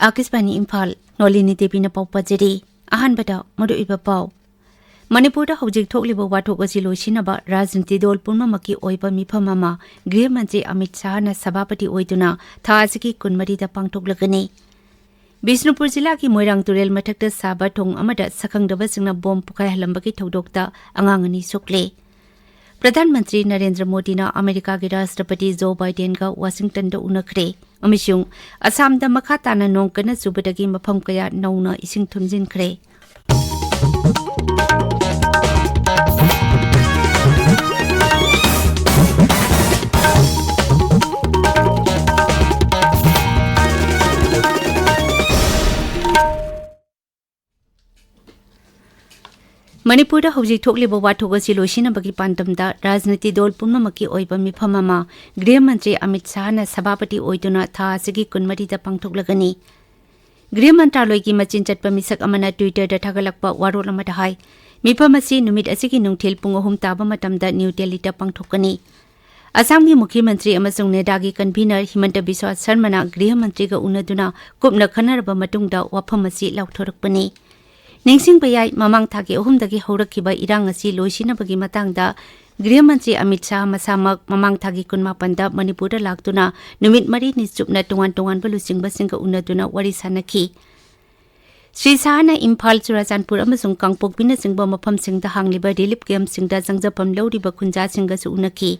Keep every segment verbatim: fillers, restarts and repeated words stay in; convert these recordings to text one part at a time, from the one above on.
ꯑꯥꯀꯥꯁꯕꯥꯅꯤ ꯏꯝꯐꯥꯜ, ꯅꯣꯂꯤꯅꯤ ꯗꯦꯕꯤꯅ ꯄꯥꯎ ꯄꯥꯖꯔꯤ꯫ ꯑꯍꯥꯟꯕꯗ ꯃꯔꯨꯑꯣꯏꯕ ꯄꯥꯎ꯫ ꯃꯅꯤꯄꯨꯔꯗ ꯍꯧꯖꯤꯛ ꯊꯣꯛꯂꯤꯕ ꯋꯥꯊꯣꯛ ꯑꯁꯤ ꯂꯣꯏꯁꯤꯟꯅꯕ ꯔꯥꯖꯅꯤꯇꯤ ꯗꯣꯜ ꯄꯨꯝꯅꯃꯛꯀꯤ ꯑꯣꯏꯕ ꯃꯤꯐꯝ ꯑꯃ ꯒ꯭ꯔꯤꯍ ꯃꯟꯇ꯭ꯔꯤ ꯑꯃꯤꯠ ꯁꯥꯍꯅ ꯁꯚꯥꯄꯇꯤ ꯑꯣꯏꯗꯨꯅ ꯊꯥ ꯑꯁꯤꯒꯤ ꯀꯨꯟꯃꯔꯤꯗ ꯄꯥꯡꯊꯣꯛꯂꯒꯅꯤ꯫ ꯕꯤꯁꯅꯨꯄꯨꯔ ꯖꯤꯂꯥꯒꯤ ꯃꯣꯏꯔꯥꯡ ꯇꯨꯔꯦꯜ ꯃꯊꯛꯇ ꯁꯥꯕ ꯊꯣꯡ ꯑꯃꯗ ꯁꯛꯈꯪꯗꯕꯁꯤꯡꯅ ꯕꯣꯝ ꯄꯣꯈꯥꯏꯍꯜꯂꯝꯕꯒꯤ ꯊꯧꯗꯣꯛꯇ ꯑꯉꯥꯡ ꯑꯅꯤ ꯁꯣꯛꯂꯦ꯫ ꯄ꯭ꯔꯙꯥꯟ ꯃꯟꯇ꯭ꯔꯤ ꯅꯔꯦꯟꯗ꯭ꯔ ꯃꯣꯗꯤꯅ ꯑꯃꯦꯔꯤꯀꯥꯒꯤ ꯔꯥꯁꯇ꯭ꯔꯄꯇꯤ ꯖꯣ ꯕꯥꯏꯗꯦꯟꯒ ꯋꯥꯁꯤꯡꯇꯟꯗ ꯎꯅꯈ꯭ꯔꯦ ꯑꯃꯁꯨꯡ ꯑꯁꯥꯝꯗ ꯃꯈꯥ ꯇꯥꯅ ꯅꯣꯡ ꯀꯟꯅ ꯆꯨꯕꯗꯒꯤ ꯃꯐꯝ ꯀꯌꯥ ꯅꯧꯅ ꯏꯁꯤꯡ ꯊꯨꯝꯖꯤꯟꯈ꯭ꯔꯦ꯫ ꯃꯅꯤꯄꯨꯔꯗ ꯍꯧꯖꯤꯛ ꯊꯣꯛꯂꯤꯕ ꯋꯥꯊꯣꯛ ꯑꯁꯤ ꯂꯣꯏꯁꯤꯟꯅꯕꯒꯤ ꯄꯥꯟꯗꯝꯗ ꯔꯥꯖꯅꯤꯇꯤ ꯗꯣꯜ ꯄꯨꯝꯅꯃꯛꯀꯤ ꯑꯣꯏꯕ ꯃꯤꯐꯝ ꯑꯃ ꯒ꯭ꯔꯤꯍ ꯃꯟꯇ꯭ꯔꯤ ꯑꯃꯤꯠ ꯁꯥꯍꯅ ꯁꯚꯥꯄꯇꯤ ꯑꯣꯏꯗꯨꯅ ꯊꯥ ꯑꯁꯤꯒꯤ ꯀꯨꯟꯃꯔꯤꯗ ꯄꯥꯡꯊꯣꯛꯂꯒꯅꯤ꯫ ꯒ꯭ꯔꯤꯍ ꯃꯟꯇ꯭ꯔꯥꯂꯣꯏꯒꯤ ꯃꯆꯤꯟ ꯆꯠꯄ ꯃꯤꯁꯛ ꯑꯃꯅ Twitter-ꯗ ꯊꯥꯒꯠꯂꯛꯄ ꯋꯥꯔꯣꯜ ꯑꯃꯗ ꯍꯥꯏ, ꯃꯤꯐꯝ ꯑꯁꯤ ꯅꯨꯃꯤꯠ ꯑꯁꯤꯒꯤ ꯅꯨꯡꯊꯤꯜ ꯄꯨꯡ ꯑꯍꯨꯝ ꯇꯥꯕ ꯃꯇꯝꯗ ꯅ꯭ꯌꯨ ꯗꯦꯜꯂꯤꯗ ꯄꯥꯡꯊꯣꯛꯀꯅꯤ꯫ ꯑꯁꯥꯝꯒꯤ ꯃꯨꯈ꯭ꯌ ꯃꯟꯇ꯭ꯔꯤ ꯑꯃꯁꯨꯡ ꯅꯦꯗꯥꯒꯤ ꯀꯟꯚꯤꯅꯔ ꯍꯤꯃꯟꯇ ꯕꯤꯁ꯭ꯋꯥ ꯁꯔꯃꯅ ꯒ꯭ꯔꯤꯍ ꯃꯟꯇ꯭ꯔꯤꯒ ꯎꯅꯗꯨꯅ ꯀꯨꯞꯅ ꯈꯟꯅꯔꯕ ꯃꯇꯨꯡꯗ ꯋꯥꯐꯝ ꯑꯁꯤ ꯂꯥꯎꯊꯣꯔꯛꯄꯅꯤ꯫ ꯅꯤꯡꯁꯤꯡꯕ ꯌꯥꯏ, ꯃꯃꯥꯡ ꯊꯥꯒꯤ ꯑꯍꯨꯝꯗꯒꯤ ꯍꯧꯔꯛꯈꯤꯕ ꯏꯔꯥꯡ ꯑꯁꯤ ꯂꯣꯏꯁꯤꯟꯅꯕꯒꯤ ꯃꯇꯥꯡꯗ ꯒ꯭ꯔꯤꯍ ꯃꯟꯇ꯭ꯔꯤ ꯑꯃꯤꯠ ꯁꯥꯍ ꯃꯁꯥꯃꯛ ꯃꯃꯥꯡ ꯊꯥꯒꯤ ꯀꯨꯟꯃꯥꯄꯟꯗ ꯃꯅꯤꯄꯨꯔꯗ ꯂꯥꯛꯇꯨꯅ ꯅꯨꯃꯤꯠ ꯃꯔꯤꯅꯤ ꯆꯨꯞꯅ ꯇꯣꯉꯥꯟ ꯇꯣꯉꯥꯟꯕ ꯂꯨꯆꯤꯡꯕꯁꯤꯡꯒ ꯎꯅꯗꯨꯅ ꯋꯥꯔꯤ ꯁꯥꯅꯈꯤ꯫ ꯁ꯭ꯔꯤ ꯁꯥꯍꯅ ꯏꯝꯐꯥꯜ, ꯆꯨꯔꯥꯆꯥꯟꯄꯨꯔ ꯑꯃꯁꯨꯡ ꯀꯥꯡꯄꯣꯛꯄꯤꯅꯆꯤꯡꯕ ꯃꯐꯝꯁꯤꯡꯗ ꯍꯥꯡꯂꯤꯕ ꯔꯤꯂꯤꯐ ꯀꯦꯝꯞꯁꯤꯡꯗ ꯆꯪꯖꯐꯝ ꯂꯧꯔꯤꯕ ꯈꯨꯟꯖꯥꯁꯤꯡꯒꯁꯨ ꯎꯅꯈꯤ꯫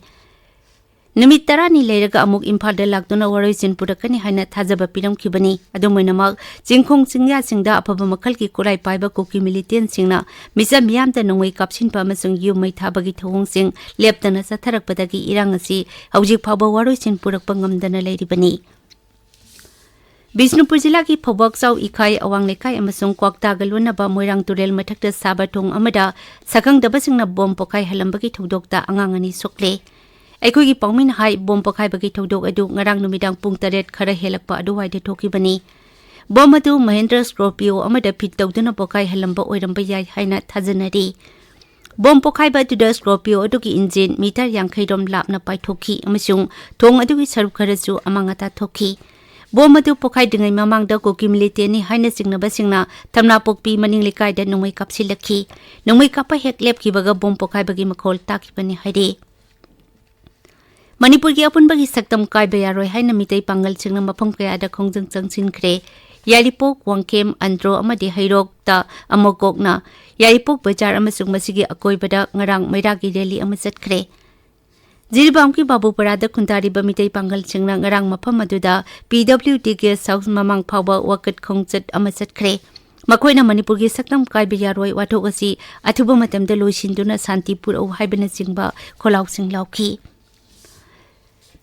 ꯅꯨꯃꯤꯠ ꯇꯔꯥꯅꯤ ꯂꯩꯔꯒ ꯑꯃꯨꯛ ꯏꯝꯐꯥꯜꯗ ꯂꯥꯛꯇꯨꯅ ꯋꯥꯔꯣꯏꯁꯤꯟ ꯄꯨꯔꯛꯀꯅꯤ ꯍꯥꯏꯅ ꯊꯥꯖꯕ ꯄꯤꯔꯝꯈꯤꯕꯅꯤ꯫ ꯑꯗꯨꯝ ꯑꯣꯏꯅꯃꯛ, ꯆꯤꯡꯈꯣꯡ ꯆꯤꯡꯌꯥꯁꯤꯡꯗ ꯑꯐꯕ ꯃꯈꯜꯒꯤ ꯈꯨꯠꯂꯥꯏ ꯄꯥꯏꯕ ꯀꯨꯀꯤ ꯃꯤꯂꯤꯇꯦꯟꯁꯤꯡꯅ ꯃꯤꯆꯝ ꯃꯤꯌꯥꯝꯗ ꯅꯣꯡꯃꯩ ꯀꯥꯞꯁꯤꯟꯕ ꯑꯃꯁꯨꯡ ꯌꯨꯝ ꯃꯩ ꯊꯥꯕꯒꯤ ꯊꯧꯑꯣꯡꯁꯤꯡ ꯂꯦꯞꯇꯅ ꯆꯠꯊꯔꯛꯄꯗꯒꯤ ꯏꯔꯥꯡ ꯑꯁꯤ ꯍꯧꯖꯤꯛ ꯐꯥꯎꯕ ꯋꯥꯔꯣꯏꯁꯤꯟ ꯄꯨꯔꯛꯄ ꯉꯝꯗꯅ ꯂꯩꯔꯤꯕꯅꯤ꯫ ꯕꯤꯁꯅꯨꯄꯨꯔ ꯖꯤꯂꯥꯒꯤ ꯐꯧꯕꯥꯛꯆꯥꯎ ꯏꯈꯥꯏ ꯑꯋꯥꯡ ꯂꯩꯀꯥꯏ ꯑꯃꯁꯨꯡ ꯀ꯭ꯋꯥꯛꯇꯥꯒ ꯂꯣꯟꯅꯕ ꯃꯣꯏꯔꯥꯡ ꯇꯨꯔꯦꯜ ꯃꯊꯛꯇ ꯁꯥꯕ ꯊꯣꯡ ꯑꯃꯗ ꯁꯛꯈꯪꯗꯕꯁꯤꯡꯅ ꯕꯣꯝ ꯄꯣꯈꯥꯏꯍꯜꯂꯝꯕꯒꯤ ꯊꯧꯗꯣꯛꯇ ꯑꯉꯥꯡ ꯑꯅꯤ ꯁꯣꯛꯂꯦ꯫ ꯑꯩꯈꯣꯏꯒꯤ ꯄꯥꯎꯃꯤꯅ ꯍꯥꯏ, ꯕꯣꯝ ꯄꯣꯈꯥꯏꯕꯒꯤ ꯊꯧꯗꯣꯛ ꯑꯗꯨ ꯉꯔꯥꯡ ꯅꯨꯃꯤꯗꯥꯡ ꯄꯨꯡ ꯇꯔꯦꯠ ꯈꯔ ꯍꯦꯜꯂꯛꯄ ꯑꯗꯨꯋꯥꯏꯗ ꯊꯣꯛꯈꯤꯕꯅꯤ꯫ ꯕꯣꯝ ꯑꯗꯨ ꯃꯍꯤꯟꯗ꯭ꯔ ꯁ꯭ꯀꯣꯔꯄꯤꯌꯣ ꯑꯃꯗ ꯐꯤꯠ ꯇꯧꯗꯨꯅ ꯄꯣꯈꯥꯏꯍꯜꯂꯝꯕ ꯑꯣꯏꯔꯝꯕ ꯌꯥꯏ ꯍꯥꯏꯅ ꯊꯥꯖꯅꯔꯤ꯫ ꯕꯣꯝ ꯄꯣꯈꯥꯏꯕ ꯑꯗꯨꯗ ꯁ꯭ꯀꯣꯔꯄꯤꯌꯣ ꯑꯗꯨꯒꯤ ꯏꯟꯖꯤꯟ ꯃꯤꯇꯔ ꯌꯥꯡꯈꯩ ꯔꯣꯝ ꯂꯥꯞꯅ ꯄꯥꯏꯊꯣꯛꯈꯤ ꯑꯃꯁꯨꯡ ꯊꯣꯡ ꯑꯗꯨꯒꯤ ꯁꯔꯨꯛ ꯈꯔꯁꯨ ꯑꯃꯥꯡ ꯑꯇꯥ ꯊꯣꯛꯈꯤ꯫ ꯕꯣꯝ ꯑꯗꯨ ꯄꯣꯈꯥꯏꯗ꯭ꯔꯤꯉꯩ ꯃꯃꯥꯡꯗ ꯀꯨꯀꯤ ꯃꯤꯂꯤꯇꯦꯟꯅꯤ ꯍꯥꯏꯅ ꯆꯤꯡꯅꯕꯁꯤꯡꯅ ꯊꯝꯅꯥꯄꯣꯛꯄꯤ ꯃꯅꯤꯡ ꯂꯩꯀꯥꯏꯗ ꯅꯣꯡꯃꯩ ꯀꯥꯞꯁꯤꯜꯂꯛꯈꯤ꯫ ꯅꯣꯡꯃꯩ ꯀꯥꯞꯄ ꯍꯦꯛ ꯂꯦꯞꯈꯤꯕꯒ ꯕꯣꯝ ꯄꯣꯈꯥꯏꯕꯒꯤ ꯃꯈꯣꯜ ꯇꯥꯈꯤꯕꯅꯤ ꯍꯥꯏꯔꯤ꯫ ꯃꯅꯤꯄꯨꯔꯒꯤ ꯑꯄꯨꯟꯕꯒꯤ ꯁꯛꯇꯝ ꯀꯥꯏꯕ ꯌꯥꯔꯣꯏ ꯍꯥꯏꯅ ꯃꯤꯇꯩ ꯄꯥꯡꯒꯜꯁꯤꯡꯅ ꯃꯐꯝ ꯀꯌꯥꯗ ꯈꯣꯡꯖꯪ ꯆꯪꯁꯤꯟꯈ꯭ꯔꯦ꯫ ꯌꯥꯏꯔꯤꯄꯣꯛ, ꯋꯥꯡꯈꯦꯝ, ꯑꯟꯗ꯭ꯔꯣ ꯑꯃꯗꯤ ꯍꯩꯔꯣꯛꯇ ꯑꯃꯨꯛ ꯀꯣꯛꯅ ꯌꯥꯏꯔꯤꯄꯣꯛ ꯕꯖꯥꯔ ꯑꯃꯁꯨꯡ ꯃꯁꯤꯒꯤ ꯑꯀꯣꯏꯕꯗ ꯉꯔꯥꯡ ꯃꯩꯔꯥꯒꯤ ꯔꯦꯂꯤ ꯑꯃ ꯆꯠꯈ꯭ꯔꯦ꯫ ꯖꯤꯔꯤꯕꯥꯝꯒꯤ ꯕꯥꯕꯨꯄꯔꯥꯗ ꯈꯨꯟꯗꯥꯔꯤꯕ ꯃꯤꯇꯩ ꯄꯥꯡꯒꯜꯁꯤꯡꯅ ꯉꯔꯥꯡ ꯃꯐꯝ ꯑꯗꯨꯗ ꯄꯤ ꯗꯕ꯭ꯂꯤꯎ ꯗꯤ ꯒꯦꯁ ꯍꯥꯎꯁ ꯃꯃꯥꯡ ꯐꯥꯎꯕ ꯋꯥꯀꯠ ꯈꯣꯡꯆꯠ ꯑꯃ ꯆꯠꯈ꯭ꯔꯦ꯫ ꯃꯈꯣꯏꯅ ꯃꯅꯤꯄꯨꯔꯒꯤ ꯁꯛꯇꯝ ꯀꯥꯏꯕ ꯌꯥꯔꯣꯏ ꯋꯥꯊꯣꯛ ꯑꯁꯤ ꯑꯊꯨꯕ ꯃꯇꯝꯗ ꯂꯣꯏꯁꯤꯟꯗꯨꯅ ꯁꯥꯟꯇꯤ ꯄꯨꯔꯛꯎ ꯍꯥꯏꯕꯅꯆꯤꯡꯕ ꯈꯣꯜꯂꯥꯎꯁꯤꯡ ꯂꯥꯎꯈꯤ꯫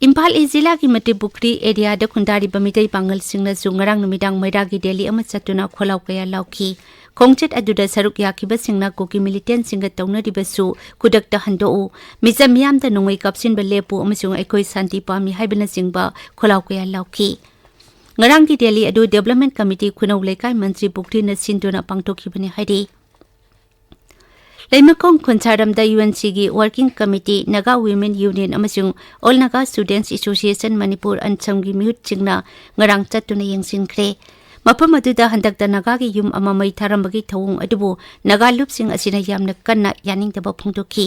ꯏꯝꯐꯥꯜ ꯏꯁ ꯖꯤꯂꯥꯒꯤ ꯃꯇ꯭ꯔꯤꯄꯨꯈ꯭ꯔꯤ ꯑꯦꯔꯤꯌꯥꯗ ꯈꯨꯟꯗꯥꯔꯤꯕ ꯃꯤꯇꯩ ꯄꯥꯡꯒꯜꯁꯤꯡꯅꯁꯨ ꯉꯔꯥꯡ ꯅꯨꯃꯤꯗꯥꯡ ꯃꯩꯔꯥꯒꯤ ꯔꯦꯂꯤ ꯑꯃ ꯆꯠꯇꯨꯅ ꯈꯣꯜꯂꯥꯎ ꯀꯌꯥ ꯂꯥꯎꯈꯤ꯫ ꯈꯣꯡꯆꯠ ꯑꯗꯨꯗ ꯁꯔꯨꯛ ꯌꯥꯈꯤꯕꯁꯤꯡꯅ ꯀꯨꯀꯤ ꯃꯤꯂꯤꯇꯦꯟꯁꯤꯡꯒ ꯇꯧꯅꯔꯤꯕꯁꯨ ꯈꯨꯗꯛꯇ ꯍꯟꯗꯣꯛꯎ, ꯃꯤꯆꯝ ꯃꯤꯌꯥꯝꯗ ꯅꯣꯡꯃꯩ ꯀꯥꯞꯁꯤꯟꯕ ꯂꯦꯞꯄꯨ ꯑꯃꯁꯨꯡ ꯑꯩꯈꯣꯏ ꯁꯥꯟꯇꯤ ꯄꯥꯝꯃꯤ ꯍꯥꯏꯕꯅꯆꯤꯡꯕ ꯈꯣꯜꯂꯥꯎ ꯀꯌꯥ ꯂꯥꯎꯈꯤ꯫ ꯉꯔꯥꯡꯒꯤ ꯔꯦꯂꯤ ꯑꯗꯨ ꯗꯤꯕꯦꯂꯞꯃꯦꯟꯠ ꯀꯃꯤꯇꯤ ꯈꯨꯅꯧ ꯂꯩꯀꯥꯏ ꯃꯟꯇ꯭ꯔꯤ ꯄꯨꯈ꯭ꯔꯤꯅ ꯁꯤꯟꯗꯨꯅ ꯄꯥꯡꯊꯣꯛꯈꯤꯕꯅꯤ ꯍꯥꯏꯔꯤ꯫ ꯂꯩꯃꯈꯣꯡ ꯈꯣꯟꯁꯥꯔꯝꯗ ꯌꯨ ꯑꯦꯟ ꯁꯤꯒꯤ working committee, Naga women union ꯑꯃꯁꯨꯡ ꯑꯣꯜ ꯅꯥꯒꯥ ꯁ꯭ꯇꯨꯗꯦꯟꯠꯁ ꯑꯦꯁꯣꯁꯤꯌꯦꯁꯟ ꯃꯅꯤꯄꯨꯔ, ꯑꯟꯁꯝꯒꯤ ꯃꯤꯍꯨꯠꯁꯤꯡꯅ ꯉꯔꯥꯡ ꯆꯠꯇꯨꯅ ꯌꯦꯡꯁꯤꯟꯈ꯭ꯔꯦ꯫ ꯃꯐꯝ ꯑꯗꯨꯗ ꯍꯟꯗꯛꯇ ꯅꯥꯒꯥꯒꯤ ꯌꯨꯝ ꯑꯃ ꯃꯩ ꯊꯥꯔꯝꯕꯒꯤ ꯊꯧꯑꯣꯡ ꯑꯗꯨꯕꯨ ꯅꯥꯒꯥ ꯂꯨꯞꯁꯤꯡ ꯑꯁꯤꯅ ꯌꯥꯝꯅ ꯀꯟꯅ ꯌꯥꯅꯤꯡꯗꯕ ꯐꯣꯡꯗꯣꯛꯈꯤ꯫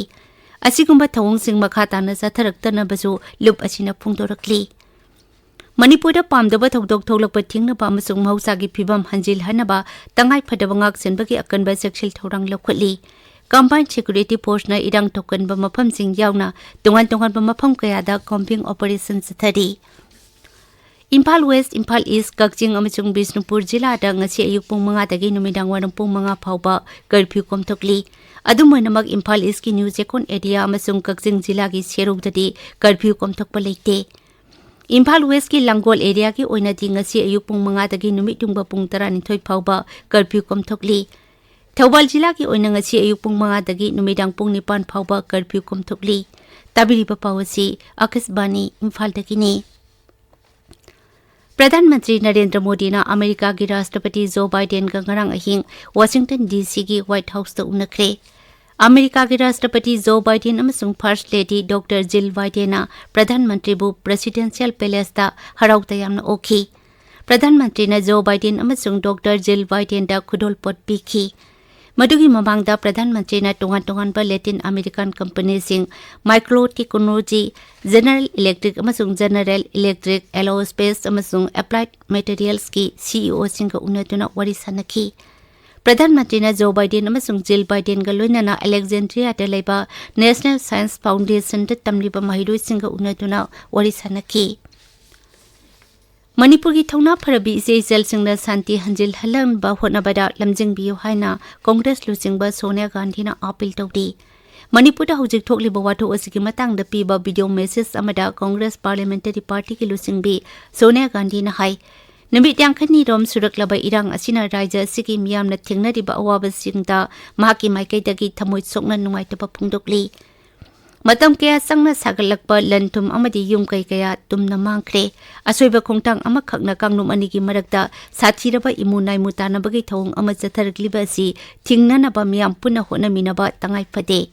ꯑꯁꯤꯒꯨꯝꯕ ꯊꯧꯑꯣꯡꯁꯤꯡ ꯃꯈꯥ ꯇꯥꯅ ꯆꯠꯊꯔꯛꯇꯅꯕꯁꯨ ꯂꯨꯞ ꯑꯁꯤꯅ ꯐꯣꯡꯗꯣꯔꯛꯂꯤ꯫ ꯃꯅꯤꯄꯨꯔꯗ ꯄꯥꯝꯗꯕ ꯊꯧꯗꯣꯛ ꯊꯣꯛꯂꯛꯄ ꯊꯤꯡꯅꯕ ꯑꯃꯁꯨꯡ ꯃꯍꯧꯁꯥꯒꯤ ꯐꯤꯕꯝ ꯍꯟꯖꯤꯜꯍꯟꯅꯕ ꯇꯉꯥꯏꯐꯗꯕ ꯉꯥꯛꯁꯦꯟꯕꯒꯤ ꯑꯀꯟꯕ ꯆꯦꯛꯁꯤꯜ ꯊꯧꯔꯥꯡ ꯂꯧꯈꯠꯂꯤ꯫ ꯀꯝꯕꯥꯏꯟ ꯁꯦꯀ꯭ꯌꯨꯔꯤꯇꯤ ꯐꯣꯔꯁꯅ ꯏꯔꯥꯡ ꯊꯣꯛꯀꯟꯕ ꯃꯐꯝꯁꯤꯡ ꯌꯥꯎꯅ ꯇꯣꯉꯥꯟ ꯇꯣꯉꯥꯟꯕ ꯃꯐꯝ ꯀꯌꯥꯗ ꯀꯣꯝꯕꯤꯡ ꯑꯣꯄꯔꯦꯁꯟ ꯆꯠꯊꯔꯤ꯫ ꯏꯝꯐꯥꯜ ꯋꯦꯁ, ꯏꯝꯐꯥꯜ ꯏꯁ, ꯀꯛꯆꯤꯡ ꯑꯃꯁꯨꯡ ꯕꯤꯁꯅꯨꯄꯨꯔ ꯖꯤꯂꯥꯗ ꯉꯁꯤ ꯑꯌꯨꯛ ꯄꯨꯡ ꯃꯉꯥꯗꯒꯤ ꯅꯨꯃꯤꯗꯥꯡ ꯋꯥꯏꯔꯝ ꯄꯨꯡ ꯃꯉꯥ ꯐꯥꯎꯕ ꯀꯔꯐ꯭ꯌꯨ ꯀꯣꯝꯊꯣꯛꯂꯤ꯫ ꯑꯗꯨꯝ ꯑꯣꯏꯅꯃꯛ, ꯏꯝꯐꯥꯜ ꯏꯁꯀꯤ ꯅ꯭ꯌꯨ ꯆꯦꯛꯀꯣꯟ ꯑꯦꯔꯤꯌꯥ ꯑꯃꯁꯨꯡ ꯀꯛꯆꯤꯡ ꯖꯤꯂꯥꯒꯤ ꯁꯦꯔꯧꯗꯗꯤ ꯀꯔꯐ꯭ꯌꯨ ꯀꯣꯝꯊꯣꯛꯄ ꯂꯩꯇꯦ꯫ ꯏꯝꯐꯥꯜ ꯋꯦꯁꯀꯤ ꯂꯥꯡꯒꯣꯜ ꯑꯦꯔꯤꯌꯥꯒꯤ ꯑꯣꯏꯅꯗꯤ ꯉꯁꯤ ꯑꯌꯨꯛ ꯄꯨꯡ ꯃꯉꯥꯗꯒꯤ ꯅꯨꯃꯤꯠ ꯌꯨꯡꯕ ꯄꯨꯡ ꯇꯔꯥꯅꯤꯊꯣꯏ ꯐꯥꯎꯕ ꯀꯔꯐ꯭ꯌꯨ ꯀꯣꯝꯊꯣꯛꯂꯤ꯫ ꯊꯧꯕꯥꯜ ꯖꯤꯂꯥꯒꯤ ꯑꯣꯏꯅ ꯉꯁꯤ ꯑꯌꯨꯛ ꯄꯨꯡ ꯃꯉꯥꯗꯒꯤ ꯅꯨꯃꯤꯗꯥꯡ ꯄꯨꯡ ꯅꯤꯄꯥꯟ ꯐꯥꯎꯕ ꯀꯔꯐ꯭ꯌꯨ ꯀꯣꯝꯊꯣꯛꯂꯤ꯫ ꯇꯥꯕꯤꯔꯤꯕ ꯄꯥꯎ ꯑꯁꯤ ꯑꯀꯥꯁꯕꯥꯅꯤ ꯏꯝꯐꯥꯜꯗꯒꯤꯅꯤ꯫ ꯄ꯭ꯔꯙꯥꯟ ꯃꯟꯇ꯭ꯔꯤ ꯅꯔꯦꯟꯗ꯭ꯔ ꯃꯣꯗꯤꯅ ꯑꯃꯦꯔꯤꯀꯥꯒꯤ ꯔꯥꯁꯇ꯭ꯔꯄꯇꯤ ꯖꯣ ꯕꯥꯏꯗꯦꯟꯒ ꯉꯔꯥꯡ ꯑꯍꯤꯡ ꯋꯥꯁꯤꯡꯇꯟ ꯗꯤ ꯁꯤꯒꯤ ꯋꯥꯏꯠ ꯍꯥꯎꯁꯇ ꯎꯅꯈ꯭ꯔꯦ꯫ ꯑꯃꯦꯔꯤꯀꯥꯒꯤ ꯔꯥꯁꯇ꯭ꯔꯄꯇꯤ ꯖꯣ ꯕꯥꯏꯗꯦꯟ ꯑꯃꯁꯨꯡ ꯐꯥꯔꯁ ꯂꯦꯗꯤ ꯗꯣꯛꯇꯔ ꯖꯤꯜ ꯕꯥꯏꯗꯦꯟꯅ ꯄ꯭ꯔꯙꯥꯟ ꯃꯟꯇ꯭ꯔꯤꯕꯨ ꯄ꯭ꯔꯦꯁꯤꯗꯦꯟꯁꯤꯌꯦꯜ ꯄꯦꯂꯦꯁꯇ ꯍꯔꯥꯎ ꯇꯌꯥꯝꯅ ꯑꯣꯛꯈꯤ꯫ ꯄ꯭ꯔꯙꯥꯟ ꯃꯟꯇ꯭ꯔꯤꯅ ꯖꯣ ꯕꯥꯏꯗꯦꯟ ꯑꯃꯁꯨꯡ ꯗꯣꯛꯇꯔ ꯖꯤꯜ ꯕꯥꯏꯗꯦꯟꯗ ꯈꯨꯗꯣꯜꯄꯣꯠ ꯄꯤꯈꯤ꯫ ꯃꯗꯨꯒꯤ ꯃꯃꯥꯡꯗ ꯄ꯭ꯔꯙꯥꯟ ꯃꯟꯇ꯭ꯔꯤꯅ ꯇꯣꯉꯥꯟ ꯇꯣꯉꯥꯟꯕ ꯂꯦꯇꯤꯟ ꯑꯃꯦꯔꯤꯀꯥꯟ ꯀꯝꯄꯅꯤꯁꯤꯡ, ꯃꯥꯏꯀ꯭ꯔꯣ ꯇꯦꯛꯅꯣꯂꯣꯖꯤ, ꯖꯦꯅꯔꯦꯜ ꯏꯂꯦꯛꯇ꯭ꯔꯤꯛ ꯑꯃꯁꯨꯡ ꯖꯦꯅꯔꯦꯜ ꯏꯂꯦꯛꯇ꯭ꯔꯤꯛ, ꯑꯦꯂꯣꯁ꯭ꯄꯦꯁ ꯑꯃꯁꯨꯡ ꯑꯦꯄ꯭ꯂꯥꯏꯗ ꯃꯦꯇꯔꯤꯌꯦꯜꯁꯀꯤ ꯁꯤꯏꯑꯣꯁꯤꯡꯒ ꯎꯅꯗꯨꯅ ꯋꯥꯔꯤ ꯁꯥꯟꯅꯈꯤ꯫ ꯄ꯭ꯔꯙꯥꯟ ꯃꯟꯇ꯭ꯔꯤꯅ ꯖꯣ ꯕꯥꯏꯗꯦꯟ ꯑꯃꯁꯨꯡ ꯖꯤꯜ ꯕꯥꯏꯗꯦꯟꯒ ꯂꯣꯏꯅꯅ ꯑꯂꯦꯛꯖꯦꯟꯗ꯭ꯔꯤꯌꯥꯗ ꯂꯩꯕ ꯅꯦꯁꯅꯦꯜ ꯁꯥꯏꯟꯁ ꯐꯥꯎꯟꯗꯦꯁꯟꯗ ꯇꯝꯂꯤꯕ ꯃꯍꯩꯔꯣꯏꯁꯤꯡꯒ ꯎꯅꯗꯨꯅ ꯋꯥꯔꯤ ꯁꯥꯟꯅꯈꯤ꯫ ꯃꯅꯤꯄꯨꯔꯒꯤ ꯊꯧꯅꯥ ꯐꯔꯕꯤ ꯏꯆꯦ ꯏꯆꯜꯁꯤꯡꯅ ꯁꯥꯟꯇꯤ ꯍꯟꯖꯤꯜꯍꯟꯅꯕ ꯍꯣꯠꯅꯕꯗ ꯂꯝꯖꯤꯡꯕꯤꯌꯨ ꯍꯥꯏꯅ ꯀꯣꯡꯒ꯭ꯔꯦꯁ ꯂꯨꯆꯤꯡꯕ ꯁꯣꯅꯤꯌꯥ ꯒꯥꯟꯙꯤꯅ ꯑꯥꯄꯤꯜ ꯇꯧꯔꯤ꯫ ꯃꯅꯤꯄꯨꯔꯗ ꯍꯧꯖꯤꯛ ꯊꯣꯛꯂꯤꯕ ꯋꯥꯊꯣꯛ ꯑꯁꯤꯒꯤ ꯃꯇꯥꯡꯗ ꯄꯤꯕ ꯚꯤꯗꯤꯑꯣ ꯃꯦꯁꯦꯖ ꯑꯃꯗ ꯀꯣꯡꯒ꯭ꯔꯦꯁ ꯄꯥꯔꯂꯤꯌꯥꯃꯦꯟꯇꯔꯤ ꯄꯥꯔꯇꯤꯒꯤ ꯂꯨꯆꯤꯡꯕꯤ ꯁꯣꯅꯤꯌꯥ ꯒꯥꯟꯙꯤꯅ ꯍꯥꯏ, ꯅꯨꯃꯤꯠ ꯌꯥꯡꯈꯩꯅꯤꯔꯣꯝ ꯁꯨꯔꯛꯂꯕ ꯏꯔꯥꯡ ꯑꯁꯤꯅ ꯔꯥꯖ꯭ꯌ ꯑꯁꯤꯒꯤ ꯃꯤꯌꯥꯝꯅ ꯊꯦꯡꯅꯔꯤꯕ ꯑꯋꯥꯕꯁꯤꯡꯗ ꯃꯍꯥꯛꯀꯤ ꯃꯥꯏꯀꯩꯗꯒꯤ ꯊꯃꯣꯏ ꯁꯣꯛꯅ ꯅꯨꯡꯉꯥꯏꯇꯕ ꯐꯣꯡꯗꯣꯛꯂꯤ꯫ ꯃꯇꯝ ꯀꯌꯥ ꯆꯪꯅ ꯁꯥꯒꯠꯂꯛꯄ ꯂꯟ ꯊꯨꯝ ꯑꯃꯗꯤ ꯌꯨꯝ ꯀꯩ ꯀꯌꯥ ꯇꯨꯝꯅ ꯃꯥꯡꯈ꯭ꯔꯦ꯫ ꯑꯁꯣꯏꯕ ꯈꯣꯡꯊꯥꯡ ꯑꯃꯈꯛꯅ ꯀꯥꯡꯂꯨꯞ ꯑꯅꯤꯒꯤ ꯃꯔꯛꯇ ꯁꯥꯊꯤꯔꯕ ꯏꯃꯨ ꯅꯥꯏꯃꯨ ꯇꯥꯅꯕꯒꯤ ꯊꯧꯑꯣꯡ ꯑꯃ ꯆꯠꯊꯔꯛꯂꯤꯕ ꯑꯁꯤ ꯊꯤꯡꯅꯅꯕ ꯃꯤꯌꯥꯝ ꯄꯨꯟꯅ ꯍꯣꯠꯅꯃꯤꯟꯅꯕ ꯇꯉꯥꯏ ꯐꯗꯦ꯫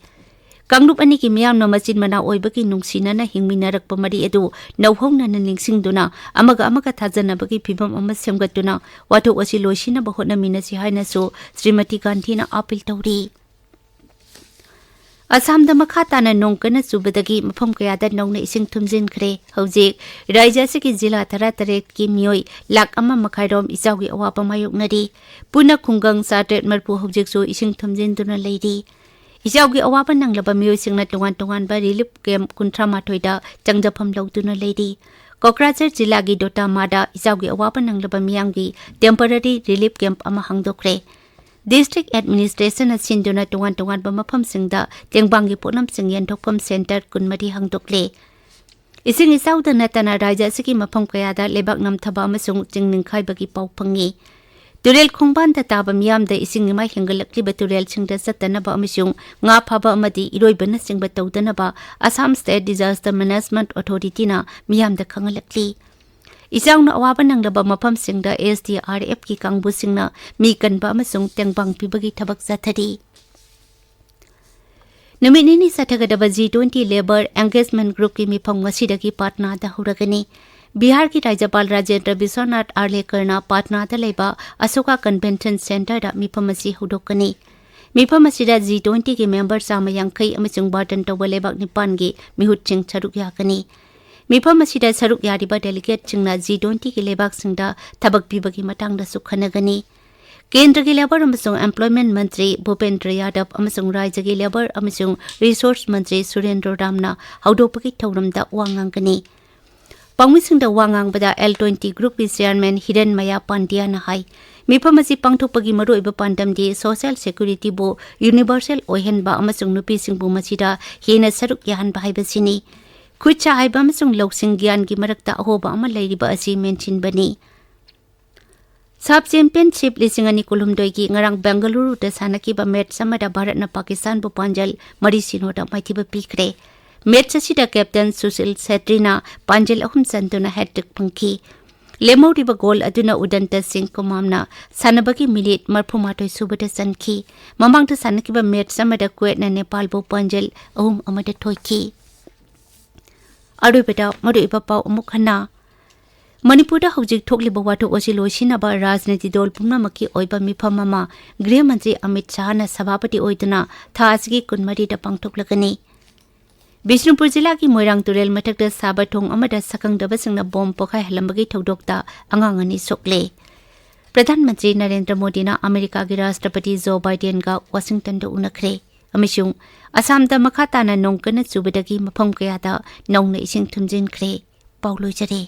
ꯀꯥꯡꯂꯨꯞ ꯑꯅꯤꯒꯤ ꯃꯤꯌꯥꯝꯅ ꯃꯆꯤꯟ ꯃꯅꯥꯎ ꯑꯣꯏꯕꯒꯤ ꯅꯨꯡꯁꯤꯅꯅ ꯍꯤꯡꯃꯤꯟꯅꯔꯛꯄ ꯃꯔꯤ ꯑꯗꯨ ꯅꯧꯍꯧꯅꯅ ꯅꯤꯡꯁꯤꯡꯗꯨꯅ ꯑꯃꯒ ꯑꯃꯒ ꯊꯥꯖꯅꯕꯒꯤ ꯐꯤꯚꯝ ꯑꯃ ꯁꯦꯝꯒꯠꯇꯨꯅ ꯋꯥꯊꯣꯛ ꯑꯁꯤ ꯂꯣꯏꯁꯤꯟꯅꯕ ꯍꯣꯠꯅꯃꯤꯟꯅꯁꯤ ꯍꯥꯏꯅꯁꯨ ꯁ꯭ꯔꯤꯃꯇꯤ ꯒꯥꯟꯙꯤꯅ ꯑꯥꯄꯤꯜ ꯇꯧꯔꯤ꯫ ꯑꯁꯥꯝꯗ ꯃꯈꯥ ꯇꯥꯅ ꯅꯣꯡ ꯀꯟꯅ ꯆꯨꯕꯗꯒꯤ ꯃꯐꯝ ꯀꯌꯥꯗ ꯅꯧꯅ ꯏꯁꯤꯡ ꯊꯨꯝꯖꯤꯟꯈ꯭ꯔꯦ꯫ ꯍꯧꯖꯤꯛ ꯔꯥꯖ꯭ꯌ ꯑꯁꯤꯒꯤ ꯖꯤꯂꯥ ꯇꯔꯥꯇꯔꯦꯠꯀꯤ ꯃꯤꯑꯣꯏ ꯂꯥꯈ ꯑꯃ ꯃꯈꯥꯏꯔꯣꯝ ꯏꯆꯥꯎꯒꯤ ꯑꯋꯥꯕ ꯃꯥꯌꯣꯛꯅꯔꯤ꯫ ꯄꯨꯟꯅ ꯈꯨꯡꯒꯪ ꯆꯥꯇ꯭ꯔꯦꯠ ꯃꯔꯤꯐꯨ ꯍꯧꯖꯤꯛꯁꯨ ꯏꯁꯤꯡ ꯊꯨꯝꯖꯤꯟꯗꯨꯅ ꯂꯩꯔꯤ꯫ ꯏꯆꯥꯎꯒꯤ ꯑꯋꯥꯕ ꯅꯪꯂꯕ ꯃꯤꯑꯣꯏꯁꯤꯡꯅ ꯇꯣꯉꯥꯟ ꯇꯣꯉꯥꯟꯕ ꯔꯤꯂꯤꯐ ꯀꯦꯝꯞ ꯀꯨꯟꯊ꯭ꯔꯥ ꯃꯥꯊꯣꯏꯗ ꯆꯪꯖꯐꯝ ꯂꯧꯗꯨꯅ ꯂꯩꯔꯤ꯫ ꯀꯣꯀ꯭ꯔꯥꯖꯥꯔ ꯖꯤꯂꯥꯒꯤ ꯗꯣꯇꯥꯃꯥꯗ ꯏꯆꯥꯎꯒꯤ ꯑꯋꯥꯕ ꯅꯪꯂꯕ ꯃꯤꯌꯥꯝꯒꯤ ꯇꯦꯝꯄꯔꯔꯤ ꯔꯤꯂꯤꯐ ꯀꯦꯝꯞ ꯑꯃ ꯍꯥꯡꯗꯣꯛꯈ꯭ꯔꯦ꯫ ꯗꯤꯁꯇ꯭ꯔꯤꯛ ꯑꯦꯗꯃꯤꯅꯤꯁꯇ꯭ꯔꯦꯁꯟꯅ ꯁꯤꯟꯗꯨꯅ ꯇꯣꯉꯥꯟ ꯇꯣꯉꯥꯟꯕ ꯃꯐꯝꯁꯤꯡꯗ ꯇꯦꯡꯕꯥꯡꯒꯤ ꯄꯣꯠꯂꯝꯁꯤꯡ ꯌꯦꯟꯊꯣꯛꯐꯝ ꯁꯦꯟꯇꯔ ꯀꯨꯟꯃꯔꯤ ꯍꯥꯡꯗꯣꯛꯂꯦ꯫ ꯏꯁꯤꯡ ꯏꯆꯥꯎꯗ ꯅꯠꯇꯅ ꯔꯥꯖ꯭ꯌ ꯑꯁꯤꯒꯤ ꯃꯐꯝ ꯀꯌꯥꯗ ꯂꯩꯕꯥꯛ ꯅꯝꯊꯕ ꯑꯃꯁꯨꯡ ꯆꯤꯡ ꯅꯤꯡꯈꯥꯏꯕꯒꯤ ꯄꯥꯎ ꯐꯪꯉꯤ꯫ ꯇꯨꯔꯦꯜ ꯈꯣꯡꯕꯥꯟꯗ ꯇꯥꯕ ꯃꯤꯌꯥꯝꯗ ꯏꯁꯤꯡ ꯏꯃꯥꯏ ꯍꯦꯟꯒꯠꯂꯛꯂꯤꯕ ꯇꯨꯔꯦꯜꯁꯤꯡꯗ ꯆꯠꯇꯅꯕ ꯑꯃꯁꯨꯡ ꯉꯥ ꯐꯥꯕ ꯑꯃꯗꯤ ꯏꯔꯣꯏꯕꯅꯆꯤꯡꯕ ꯇꯧꯗꯅꯕ ꯑꯁꯥꯝ ꯁ꯭ꯇꯦꯠ ꯗꯤꯖꯥꯁꯇꯔ ꯃꯦꯅꯦꯖꯃꯦꯟꯠ ꯑꯣꯊꯣꯔꯤꯇꯤꯅ ꯃꯤꯌꯥꯝꯗ ꯈꯪꯍꯜꯂꯛꯂꯤ꯫ ꯏꯆꯥꯎꯅ ꯑꯋꯥꯕ ꯅꯪꯂꯕ ꯃꯐꯝꯁꯤꯡꯗ ꯑꯦꯁ ꯗꯤ ꯑꯥꯔ ꯑꯦꯐꯀꯤ ꯀꯥꯡꯕꯨꯁꯤꯡꯅ ꯃꯤ ꯀꯟꯕ ꯑꯃꯁꯨꯡ ꯇꯦꯡꯕꯥꯡ ꯄꯤꯕꯒꯤ ꯊꯕꯛ ꯆꯠꯊꯔꯤ꯫ ꯅꯨꯃꯤꯠ ꯅꯤꯅꯤ ꯆꯠꯊꯒꯗꯕ ꯖꯤ ꯇ꯭ꯋꯦꯟꯇꯤ ꯂꯦꯕꯔ ꯑꯦꯡꯒꯦꯖꯃꯦꯟ ꯒ꯭ꯔꯨꯞꯀꯤ ꯃꯤꯐꯝ ꯉꯁꯤꯗꯒꯤ ꯄꯥꯠꯅꯥꯗ ꯍꯧꯔꯒꯅꯤ꯫ ꯕꯤꯍꯥꯔꯒꯤ ꯔꯥꯖ꯭ꯌꯄꯥꯜ ꯔꯥꯖꯦꯟꯗ꯭ꯔ ꯕꯤꯁ꯭ꯋꯅꯥꯊ ꯑꯥꯔꯂꯦꯀꯔꯅ ꯄꯥꯠꯅꯥꯗ ꯂꯩꯕ ꯑꯁꯣꯀꯥ ꯀꯟꯚꯦꯟꯁꯟ ꯁꯦꯟꯇꯔꯗ ꯃꯤꯐꯝ ꯑꯁꯤ ꯍꯧꯗꯣꯛꯀꯅꯤ꯫ ꯃꯤꯐꯝ ꯑꯁꯤꯗ ꯖꯤ ꯇ꯭ꯋꯦꯟꯇꯤꯒꯤ ꯃꯦꯝꯕꯔ ꯆꯥꯝꯃ ꯌꯥꯡꯈꯩ ꯑꯃꯁꯨꯡ ꯕꯥꯔꯇꯟ ꯇꯧꯕ ꯂꯩꯕꯥꯛ ꯅꯤꯄꯥꯟꯒꯤ ꯃꯤꯍꯨꯠꯁꯤꯡ ꯁꯔꯨꯛ ꯌꯥꯒꯅꯤ꯫ ꯃꯤꯐꯝ ꯑꯁꯤꯗ ꯁꯔꯨꯛ ꯌꯥꯔꯤꯕ ꯗꯦꯂꯤꯒꯦꯠꯁꯤꯡꯅ ꯖꯤ ꯇ꯭ꯋꯦꯟꯇꯤꯒꯤ ꯂꯩꯕꯥꯛꯁꯤꯡꯗ ꯊꯕꯛ ꯄꯤꯕꯒꯤ ꯃꯇꯥꯡꯗꯁꯨ ꯈꯟꯅꯒꯅꯤ꯫ ꯀꯦꯟꯗ꯭ꯔꯒꯤ ꯂꯦꯕꯔ ꯑꯃꯁꯨꯡ ꯑꯦꯝꯄ꯭ꯂꯣꯏꯃꯦꯟꯠ ꯃꯟꯇ꯭ꯔꯤ ꯚꯨꯄꯦꯟꯗ꯭ꯔ ꯌꯥꯗꯕ ꯑꯃꯁꯨꯡ ꯔꯥꯖ꯭ꯌꯒꯤ ꯂꯦꯕꯔ ꯑꯃꯁꯨꯡ ꯔꯤꯁꯣꯔꯁ ꯃꯟꯇ꯭ꯔꯤ ꯁꯨꯔꯦꯟꯗ꯭ꯔ ꯔꯥꯝꯅ ꯍꯧꯗꯣꯛꯄꯒꯤ ꯊꯧꯔꯝꯗ ꯋꯥ ꯉꯥꯡꯒꯅꯤ꯫ ꯄꯥꯎꯃꯤꯁꯤꯡꯗ ꯋꯥ ꯉꯥꯡꯕꯗ ꯑꯦꯜ ꯇ꯭ꯋꯦꯟꯇꯤ ꯒ꯭ꯔꯨꯞꯀꯤ ꯆꯦꯌꯔꯃꯦꯟ ꯍꯤꯔꯟꯃꯌꯥ ꯄꯥꯟꯗ꯭ꯌꯥꯅ ꯍꯥꯏ, ꯃꯤꯐꯝ ꯑꯁꯤ ꯄꯥꯡꯊꯣꯛꯄꯒꯤ ꯃꯔꯨꯑꯣꯏꯕ ꯄꯥꯟꯗꯝꯗꯤ ꯁꯣꯁꯤꯌꯦꯜ ꯁꯦꯀ꯭ꯌꯨꯔꯤꯇꯤꯕꯨ ꯌꯨꯅꯤꯚꯔꯁꯦꯜ ꯑꯣꯏꯍꯟꯕ ꯑꯃꯁꯨꯡ ꯅꯨꯄꯤꯁꯤꯡꯕꯨ ꯃꯁꯤꯗ ꯍꯦꯟꯅ ꯁꯔꯨꯛ ꯌꯥꯍꯟꯕ ꯍꯥꯏꯕꯁꯤꯅꯤ꯫ ꯈꯨꯠꯁꯥ ꯍꯩꯕ ꯑꯃꯁꯨꯡ ꯂꯧꯁꯤꯡ ꯒ꯭ꯌꯥꯟꯒꯤ ꯃꯔꯛꯇ ꯑꯍꯣꯕ ꯑꯃ ꯂꯩꯔꯤꯕ ꯑꯁꯤ ꯃꯦꯟꯁꯤꯟꯕꯅꯤ꯫ ꯁꯥꯐ ꯆꯦꯝꯄꯤꯌꯟꯁꯤꯞ ꯂꯤꯁꯤꯡ ꯑꯅꯤ ꯀꯨꯟꯍꯨꯝꯗꯣꯏꯒꯤ ꯉꯔꯥꯡ ꯕꯦꯡꯒꯂꯨꯔꯨꯗ ꯁꯥꯟꯅꯈꯤꯕ ꯃꯦꯆ ꯑꯃꯗ ꯚꯥꯔꯠꯅ ꯄꯥꯀꯤꯁꯇꯥꯟꯕꯨ ꯄꯥꯟꯖꯜ ꯃꯔꯤ ꯁꯤꯅꯣꯗ ꯃꯥꯏꯊꯤꯕ ꯄꯤꯈ꯭ꯔꯦ꯫ ꯃꯦꯆ ꯑꯁꯤꯗ ꯀꯦꯞꯇꯦꯟ ꯁꯨꯁꯤꯜ ꯁꯦꯇ꯭ꯔꯤꯅ ꯄꯥꯟꯖꯜ ꯑꯍꯨꯝ ꯆꯟꯗꯨꯅ ꯍꯦꯇ꯭ꯔꯤꯛ ꯐꯪꯈꯤ꯫ ꯂꯦꯝꯍꯧꯔꯤꯕ ꯒꯣꯜ ꯑꯗꯨꯅ ꯎꯗꯟꯇ ꯁꯤꯡ ꯀꯨꯃꯥꯝꯅ ꯁꯥꯟꯅꯕꯒꯤ ꯃꯤꯅꯤꯠ ꯃꯔꯤꯐꯨꯃꯥꯊꯣꯏ ꯁꯨꯕꯗ ꯆꯟꯈꯤ꯫ ꯃꯃꯥꯡꯗ ꯁꯥꯟꯅꯈꯤꯕ ꯃꯦꯆ ꯑꯃꯗ ꯀꯨꯋꯦꯠꯅ ꯅꯦꯄꯥꯜꯕꯨ ꯄꯥꯟꯖꯜ ꯑꯍꯨꯝ ꯑꯃꯗ ꯊꯣꯏꯈꯤ꯫ ꯑꯔꯣꯏꯕꯗ ꯃꯔꯨꯑꯣꯏꯕ ꯄꯥꯎ ꯑꯃꯨꯛ ꯍꯟꯅ꯫ ꯃꯅꯤꯄꯨꯔꯗ ꯍꯧꯖꯤꯛ ꯊꯣꯛꯂꯤꯕ ꯋꯥꯊꯣꯛ ꯑꯁꯤ ꯂꯣꯏꯁꯤꯟꯅꯕ ꯔꯥꯖꯅꯤꯇꯤ ꯗꯣꯜ ꯄꯨꯝꯅꯃꯛꯀꯤ ꯑꯣꯏꯕ ꯃꯤꯐꯝ ꯑꯃ ꯒ꯭ꯔꯤꯍ ꯃꯟꯇ꯭ꯔꯤ ꯑꯃꯤꯠ ꯁꯥꯍꯅ ꯁꯚꯥꯄꯇꯤ ꯑꯣꯏꯗꯨꯅ ꯊꯥ ꯑꯁꯤꯒꯤ ꯀꯨꯟꯃꯔꯤꯗ ꯄꯥꯡꯊꯣꯛꯂꯒꯅꯤ꯫ ꯕꯤꯁꯅꯨꯄꯨꯔ ꯖꯤꯂꯥꯒꯤ ꯃꯣꯏꯔꯥꯡ ꯇꯨꯔꯦꯜ ꯃꯊꯛꯇ ꯁꯥꯕ ꯊꯣꯡ ꯑꯃꯗ ꯁꯛꯈꯪꯗꯕꯁꯤꯡꯅ ꯕꯣꯝ ꯄꯣꯈꯥꯏꯍꯜꯂꯝꯕꯒꯤ ꯊꯧꯗꯣꯛꯇ ꯑꯉꯥꯡ ꯑꯅꯤ ꯁꯣꯛꯂꯦ꯫ ꯄ꯭ꯔꯙꯥꯟ ꯃꯟꯇ꯭ꯔꯤ ꯅꯔꯦꯟꯗ꯭ꯔ ꯃꯣꯗꯤꯅ ꯑꯃꯦꯔꯤꯀꯥꯒꯤ ꯔꯥꯁꯇ꯭ꯔꯄꯇꯤ ꯖꯣ ꯕꯥꯏꯗꯦꯟꯒ ꯋꯥꯁꯤꯡꯇꯟꯗ ꯎꯅꯈ꯭ꯔꯦ ꯑꯃꯁꯨꯡ ꯑꯁꯥꯝꯗ ꯃꯈꯥ ꯇꯥꯅ ꯅꯣꯡ ꯀꯟꯅ ꯆꯨꯕꯗꯒꯤ ꯃꯐꯝ ꯀꯌꯥꯗ ꯅꯧꯅ ꯏꯁꯤꯡ ꯊꯨꯝꯖꯤꯟꯈ꯭ꯔꯦ꯫ ꯄꯥꯎ ꯂꯣꯏꯖꯔꯦ꯫